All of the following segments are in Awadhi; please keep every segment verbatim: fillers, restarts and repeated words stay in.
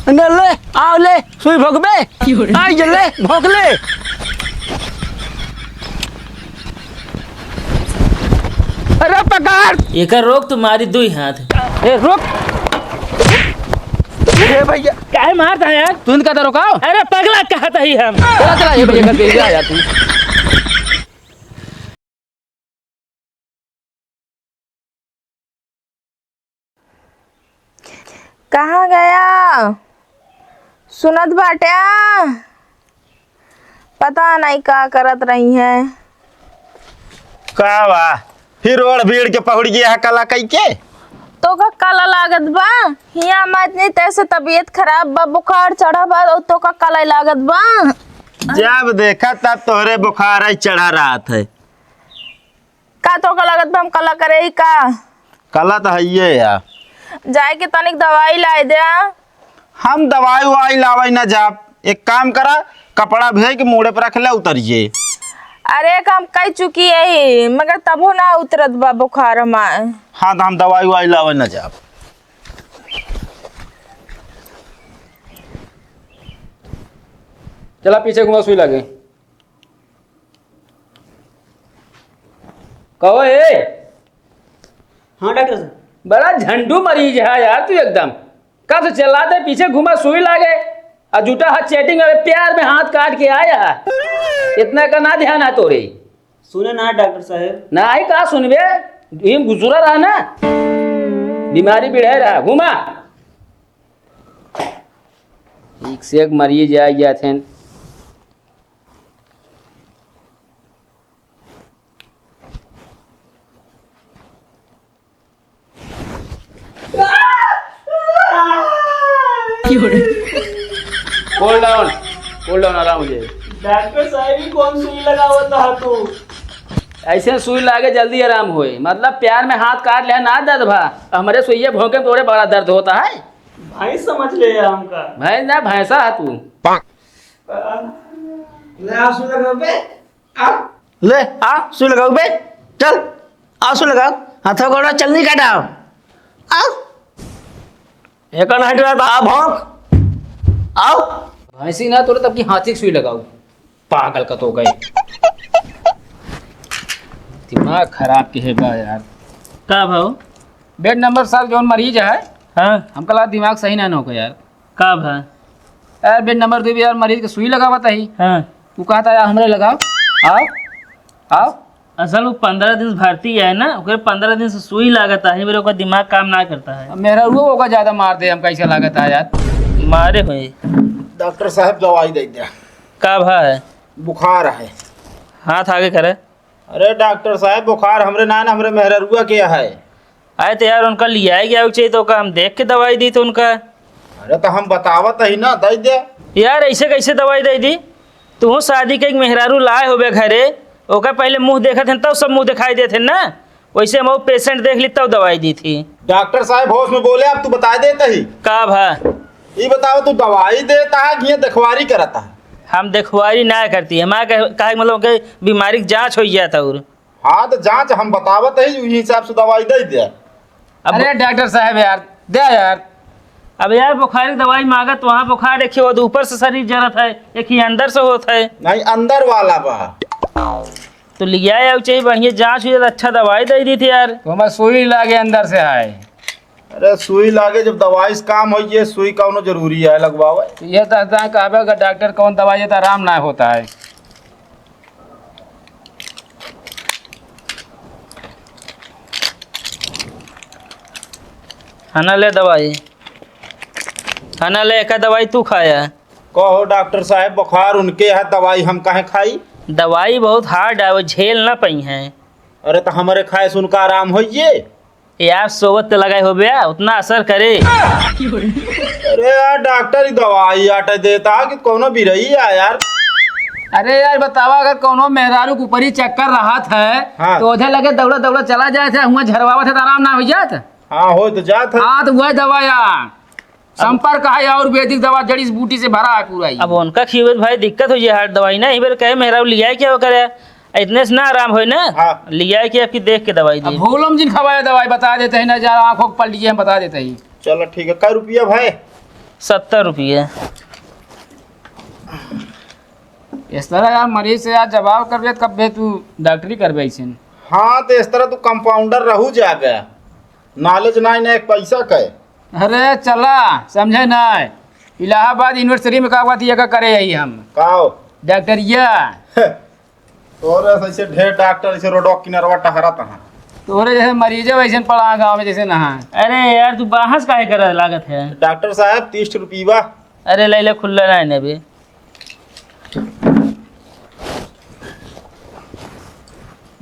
न ले, आओ ले, सुई भोंकबे। आई जे ले, भोंक ले। अरे पकड़। एकर रोक, तुम्हारी दुई हाथ। ए, रोक। ए भैया। काहे मारता है यार? तू इनका तो रोकाओ। अरे पगला कहत ही हम। चला, चला, ए भैया, घर पे जा यार तू। कहाँ गया? सुनत बाट्या? पता नहीं का करत रही है। का बा? फिर ओढ़ भीड़ के पहुड़ गया है कला कई के? तो का कला लागत बा? हिया मत नहीं तैसे तबीयत खराब बा, बुखार चढ़ा बा, और तो का कला लागत बा? जब देखा तब तोहरे बुखार है चढ़ा रहत है। का तोका लगत बा हम कला करे ही का? कला त हइये या। जाए के तनिक दवाई लाए दे। हम दवाई उवाई लावे न जाब। एक काम करा, कपड़ा भेज के मूड़े पर रख ले, उतर जे। अरे, एक हम कई चुकी यही, मगर तबो ना उतरत बा बुखार हमार। हाँ, त हम दवाई उवाई लावे न जाब। चला पीछे घुमा, सुई लागे। कहो ए। हाँ डॉक्टर साहब। बड़ा झंडू मरीज है यार तू एकदम। का तो चिल्लाते पीछे घुमा सुई लागे। और जूठा हाथ चैटिंग में प्यार में हाथ काट के आया है। इतना का ना ध्यान है तोरे। सुने ना डॉक्टर साहब। ना आई का सुनबे। यूं गुजरा रहा ना। बीमारी बिढ़े रहा। घुमा। एक से एक मरीज आ गया थे। Cool down, cool down, आराम हो जाए। डॉक्टर साहब, ई कौन सुई लगावत हा तू? ऐसे सुई लागे जल्दी आराम होए, मतलब प्यार में हाथ काट ले ना दर्द भा, हमरे सुइये भोंके में तोरे बड़ा दर्द होता है। भाई समझ ले हमका। भाई ना, भैंसा है तू। ले आ सुई लगाओ बे। आ। ले, आ, सुई लगाओ बे। चल, आ सुई लगाओ। हाथों गोड़ा चलनी का डाव। आ। एकर नहीं डर बा, आ भौंक। आओ। भैंसी ना तोरे तब की हाथी की सुई लगाओ। पागल का तो गए। दिमाग खराब के है बा यार। का भाव? बेड नंबर सात जौन मरीज है, हाँ। हमका लगा दिमाग सही ना होगा यार। का भा? यार, बेड नंबर दो पे यार, मरीज के सुई लगावत ही। हाँ। तू कहता यार, हमरे लगाओ। आओ, आओ। असल वो पन्द्रह दिन से भर्ती है ना, ओकरे पन्द्रह दिन से सुई लागत है, मेरे ओकर दिमाग काम ना करता है। अब मेहरारुओ ओका ज्यादा मार दे, हम कैसे लागत है यार। मारे हुए। डॉक्टर साहब, दवाई दे दे। का भा है? बुखार है। हाथ आगे करे। अरे डॉक्टर साहब, बुखार हमरे ना, ना हमरे मेहरारुआ के है। अरे तो यार, उनका लियाए गया चाहिए, तो ओका हम देख के दवाई दी तो उनका। अरे तो हम बतावत ही ना, दे दे। यार, ऐसे कैसे दवाई दे दी? तू शादी के एक मेहरारू लाए होबे घरे, ओका पहले मुंह देखत हैं, तब सब मुंह दिखाई देत हैं ना। वैसे हम पेशेंट देख ली, तब दवाई दी थी। डॉक्टर साहब, होश में बोले, अब तू बता देत ही। का भा? ई बताओ, तू दवाई देता है कि ये देखवारी करता है? हम देखवारी ना करती, हमारा कह-, कहे के मतलब कि बीमारी की जांच हो जाता और। हाँ, तो जांच हम बतावत है, उही हिसाब से दवाई दे दे। अब अरे डॉक्टर साहब यार, दे यार। अब यार बुखार की दवाई मांगत, वहाँ बुखार एक ही होत, ऊपर से शरीर जरत है, एक ही अंदर से होत है। नहीं, अंदर वाला बा। तो लिया आओ चाहिए, बढ़िया जांच हुई तो अच्छा दवाई दे दी थी यार। तो हमार सुई लागे अंदर से है। अरे सुई लागे जब दवाई से काम होई, ये सुई कौनो जरूरी है लगवावे? तो ये तो कहबे अगर डॉक्टर कौन दवाई देता, आराम ना होता है। हना ले दवाई, हना ले, एका दवाई तू खाया। कहो डॉक्टर साहब, बुखार उनके है, दवाई हम काहे खाई? दवाई बहुत हार्ड है, वो झेल ना पाई हैं। अरे तो हमरे खाए से उनका आराम होइए। यार सोवत तो लगाए हो बे, उतना असर करे। अरे यार डॉक्टर, ई दवाई आटे देता कि कौनो बिरई है यार। अरे यार बतावा, अगर कौनो मेहरारू के ऊपरी चक्कर रहत है, हाँ। तो ओझा लगे दौड़ा दौड़ा चला जाए थे, हुआं झरवावत है तो आराम ना हो जात? हाँ, हो तो जात है। हाँ, तो वह दवा यार, संपर्क है, आयुर्वेदिक दवा, जड़ी बूटी से भरा है पूरा ही। अब उनका खियबे भाई दिक्कत हो जाए, हर दवाई ना, इबेर कहे मेहरारू लिया क्या वो करे, इतने से ना आराम होए ना। हाँ। लिया के आपकी देख के दवाई अब दी। भूलम जिन खवाए दवाई बता देते हैं ना, जा आँखों को पलटिए, हम बता देते हैं। चलो ठीक है, कै रुपया भाई? सत्तर रुपये। इस तरह यार मरीज से यार जवाब करबे, कब बे तू डॉक्टरी करबे ऐसे? हाँ, तो इस तरह तू कंपाउंडर रहू जाबे, नॉलेज नाई ना एक पैसा का। अरे चला, समझे ना, इलाहाबाद यूनिवर्सिटी में का बात ये का करे यही हम? काओ? डॉक्टरिया। तोरे से ऐसे ढेर डॉक्टर ऐसे रोडो किनारवा टहरत हैं। तोरे जैसे मरीजे वैसे पड़ा गाँव में जैसे नहा। अरे यार, तू बहस काहे कर लागत है? डॉक्टर साहब, तीस रुपया। अरे, ले ले, खुल्ला ना है अभी।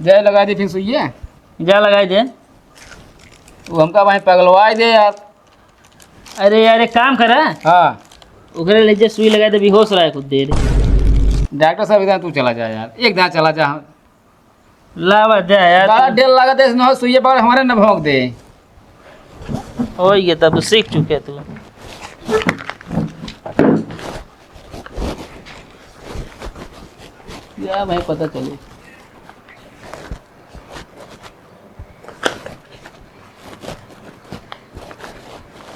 जा लगा दे फिर सुइया। जा लगाई दे। वो हमका वहीं पगलवाई दे यार। अरे यार, एक काम करा। हाँ। ओकरे ले जे सुई लगाई दे, बेहोश रहा है कुछ देर। डॉक्टर साहब, इधर तू चला जा यार, एक दाँय चला जा। लावा जा यार बड़ा तू। डेर लागत है, इसने सुइया पकड़ हमारे न भोंक दे। हो ये तब सीख चुके तू। या भाई पता चले।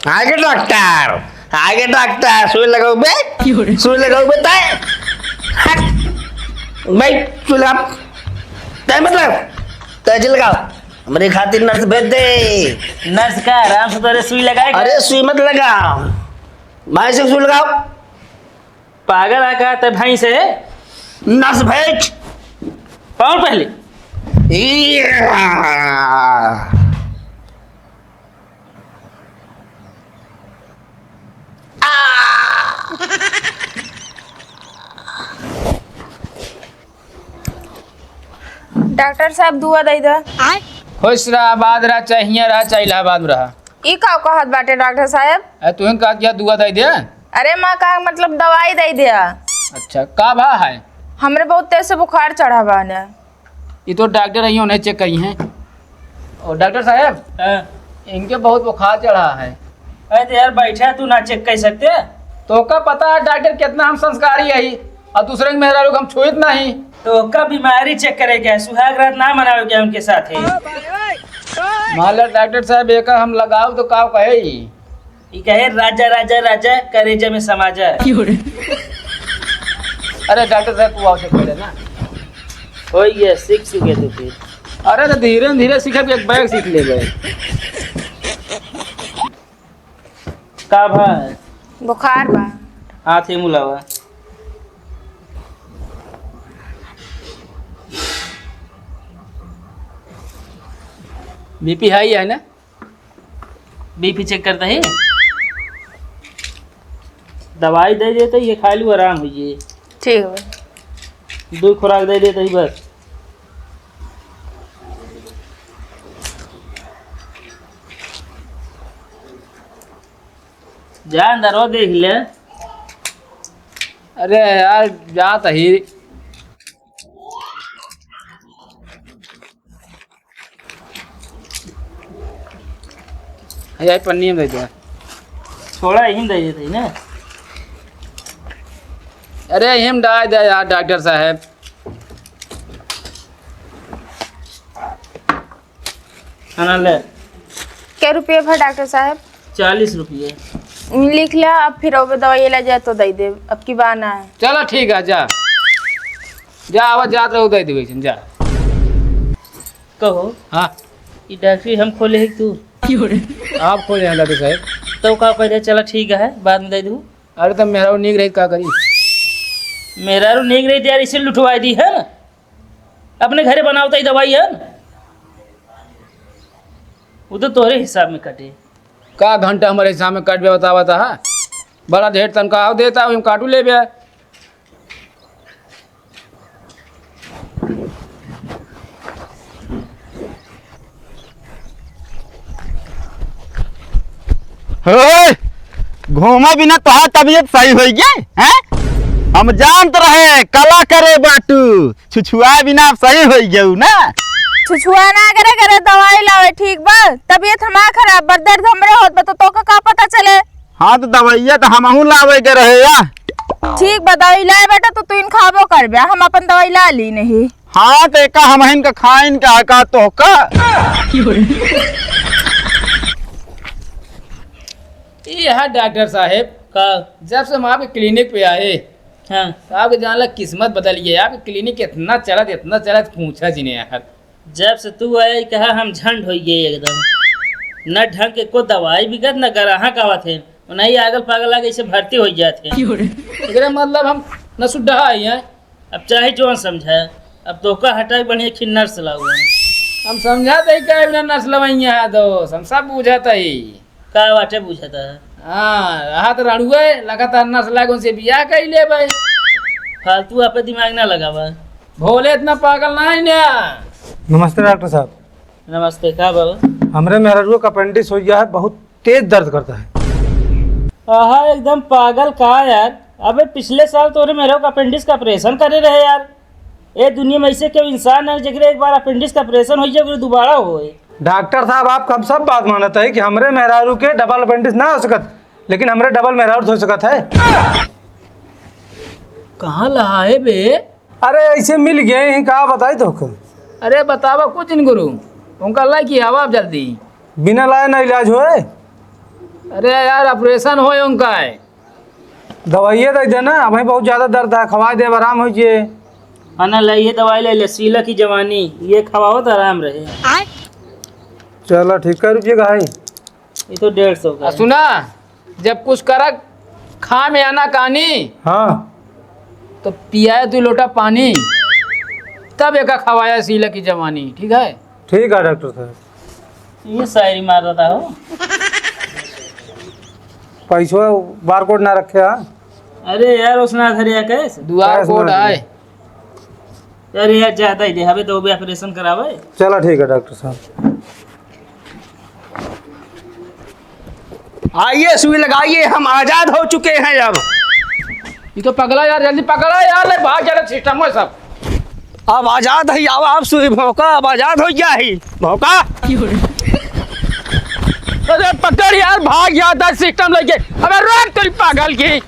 आगे डॉक्टर, आगे डॉक्टर, सुई लगाओ बे, क्यों रे? सुई लगाओ बे, तय। हट। भाई, सुई लगा। तय मतलब, तय जी लगाओ। हमरे खातिर नर्स भेज दे। नर्स का आराम से तोरे सुई लगाए का? अरे, सुई मत लगा। भाई से सुई लगाओ। पागल है का ते भाई से? नस भेंट। पाँव पहले। डॉक्टर साहब, दुआ दे दे। खुश रहा, आबाद रहा, चाहे हियाँ रहा, चाहे इलाहाबाद में रहा। ई का कहत बाटे डॉक्टर साहब? अरे, तुहन का किया, दुआ दे दे। अरे माँ, का मतलब दवाई दे दे। अच्छा, का भा है? हमरे बहुत तेज से बुखार चढ़ा बा ने। ई तो डॉक्टर आई, उन्हें चेक करी हैं। और डॉक्टर साहब, हाँ। इनके बहुत बुखार चढ़ा है। अरे तो यार, बैठा तू ना चेक कर सकते? तो का पता है डॉक्टर कितना हम संस्कारी है, और दूसरे के मेहरारू को हम छुइत नहीं। तो का बीमारी चेक करे के है, सुहाग रात ना मनावे के है उनके साथ है। मान लो डॉक्टर साहब, एका हम लगाओ तो का कहे ई? ई कहे, "राजा, राजा, राजा, करेजा में समा जा।" क्यों रे? अरे डॉक्टर साहब, तू आओ से पहले ना। हो गया, सीख चुके तू फिर। अरे तो धीरे धीरे सीखे, एक बैग सीख ले भाई। का भा? बुखार बा। हाथ ही मुलावा। बीपी हाई है ना? बीपी चेक करता ही। दवाई दे देते, ये खा लू, आराम हो जाए। ठीक बा। दो खुराक दे देते ही बस। जा अंदर वो देख ले। अरे यार, जात ही। यही पन्नी में दे दे। छोड़ा, यहीं दे देते ही ना। अरे, यहीं डाल दे यार, डॉक्टर साहब। खाना ले। कै रुपये भा डॉक्टर साहब? चालीस रुपये। लिख ले, अब फिर अब दवाई ले जाए तो दे दे, अब की बार ना है। चला ठीक है, जा, जा, आवा जात रहो, दे देवे, जा। कहो। हाँ। ई डॉक्टरी हम खोले है तू? आप खोले हैं डॉक्टर साहब। तो का कह दे, चला ठीक है, बाद में दे दू। अरे, तब मेहरारू नीक रही, का करी? मेहरारू नीक रही, यार, इसे लुटवाई दी है ना, अपने घरे बनावता ही दवाई है ना, वो तो तोहरे हिसाब में कटे। का घंटा हमारे हिसाब में कट बे, बतावा ता, हाँ? बड़ा ढेर तनख्वाह देता, हम काटू ले बे। हे, घूमा बिना तोहार तबीयत सही होई गई, हैं? हम जानत रहे, कला करे बाटू, छुछुआ बिना आप सही होई गऊ ना। छुछुआ ना करे, करे दवाई लावे, ठीक बा? तबीयत हमार खराब बा, दर्द हमरे होत बा, तो तोका का पता चले? हाँ, तो दवाइया तो हमहू लावे के रहे या। ठीक बा, दवाई लाए बेटा, तो तू इन खाबो करबे, हम अपन दवाई ला ली नहीं। हाँ, तो एका हमहिन का खाइन का, का तोहका? ये है डॉक्टर साहेब, का? जब से हम आपके clinic पे आए, हाँ। तो आपके जान ला किस्मत बदल गई। आपके clinic इतना चलत, इतना चलत, पूछा जिन्हें यार। जब से तू आया ही कहा हम झंड होइ गए एकदम। न ढंग के को दवाई बिकत, न ग्राहक आवत है। नहीं आगल पागल आगे इसे भर्ती होइ जात है। एकरे मतलब हम न सुड्ढा आई हैं। अब चाहे जौन समझा, अब तोहका हटाई बढ़िया खी nurse लाऊ हम। हम समझा तई काहे बिना nurse लवाई है दोस्त, हम सब बुझत ही। का बाटे बुझत है? हाँ, रहा तो रणुए, लगातार nurse लाग उनसे बियाह कइ लेबे। फालतू आपे दिमाग ना लगावा। भोले इतना पागल ना है ना। नमस्ते डॉक्टर साहब। नमस्ते, का बाबा? हमरे मेहरारू का appendix हो गया है, बहुत तेज दर्द करता है। आहा, एकदम पागल का यार। अबे पिछले साल तोरे मेहरारू का appendix का operation करे रहे यार। ए दुनिया में ऐसे केहू इंसान है जेकरे एक बार appendix का operation हो जाए, ओकरे दोबारा होए। डॉक्टर साहब, आप कब सब बात मानत है कि हमरे मेहरारू के double appendix ना हो सकत, लेकिन हमरे double मेहरारू हो सकत है। कहाँ लहा है बे? अरे, ऐसे मिल गए हैं, का बताई तोहके? अरे, बतावा कुछ दिन गुरु, उनका लाई की हवा जल्दी। बिना लाए ना इलाज होए? अरे यार, operation होए उनका है। दवाइये दे देना, अबहीं बहुत ज्यादा दर्द है, खवाए देब, आराम होइ जाए। हाँ ना, ले ये दवाई ले ले, सीला की जवानी, ये खवाओ तो आराम रहे। चलो ठीक, कै रुपये का है? ये तो डेढ़ सौ का आ, है। सुना, जब कुछ करक खा में आना कानी, हाँ। तो पियाए दू लोटा पानी, तब एका खवाया सीला की जवानी, ठीक है? ठीक है डॉक्टर साहब। ये शायरी मार रहा हो। पैसवा barcode ना रखे, हाँ? अरे यार, उसना धरिया कैसे? दुआर कैसे code ना आए। अरे यार, ज्यादा ही दे, हमें तो भी operation करावे। चला ठीक है डॉक्टर साहब। आइए, सुई लगाइए, हम आजाद हो चुके हैं अब। ये तो पगला यार, जल्दी पकड़ा यार, ले भाग जा रे, system में सब। अब आजाद है, अब आप सुई भौंका, अब आजाद हो गया है, भौंका। अरे पकड़ यार, भाग जाता है system लेके। अबे रोक तेरी पागल की।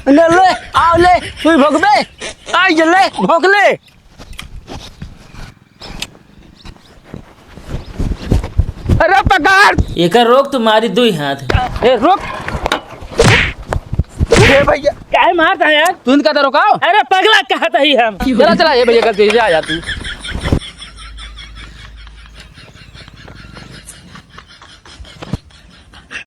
ले, ले, आओ ले, सुई भौंकबे। आ ये ले, भौंक ले। अरे पकड़। एकर रोक, तुम्हारी दुई हाथ। ए, रोक। ए भैया। काहे मारता है यार? तू इनका तो रोकाओ। अरे पगला कहत ही हम। चला, चला, ए भैया, गलती से आ जा तू।